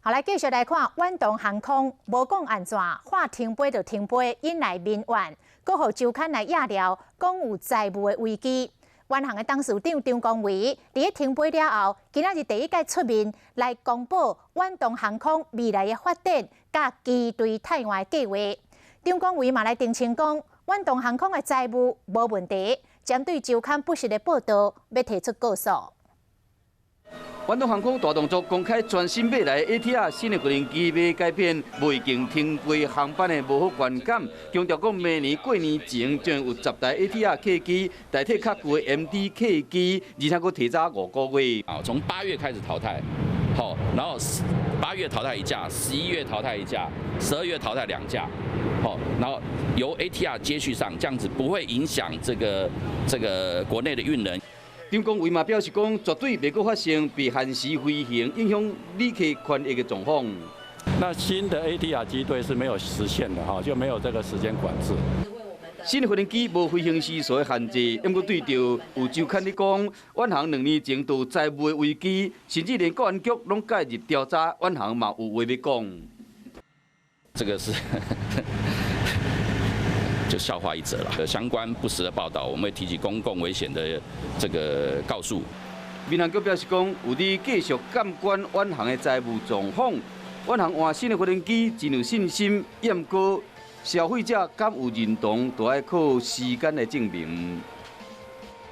好，來繼續來看遠東航空，無講按怎，話停飛就停飛，引來民怨，閣予週刊來掖料，講有財務的危機。遠航的董事長張綱維佇咧停飛了後，今仔日第一擺出面來公布遠東航空未來的發展佮機隊汰換的計畫。張綱維嘛來澄清講，遠東航空的財務無問題，針對週刊不實的報道，欲提出告訴。遠東航空大動作公開全新買來 ATR 新的飛行機欲改變未經停飛航班的無好觀感，強調講明年過年前將有10台 ATR 客機代替較舊的 MD 客機，而且閣提早5個月。啊，從8月開始淘汰，好，然後八月淘汰一架，11月淘汰一架，12月淘汰兩架，好，然後由 ATR 接續上，這樣子不會影響這個國內的運能。張綱維嘛表示講，絕對袂閣發生被限時飛行影響旅客權益的狀況。那新的 ATR 機隊是沒有時限的哈，就沒有這個時間管制。新的飛行機無飛行時數的限制，毋過對著有週刊咧講，遠航2年前就財務的危機，甚至連國安局攏介入調查，遠航嘛有話欲講。這個是就笑話一則了。相關不實的報道，我們會提起公共危險的這個告訴。民航局表示講，有佇繼續監管遠航的財務狀況，遠航換新的飛行機真有信心，毋過消費者敢有認同，都愛靠時間來證明。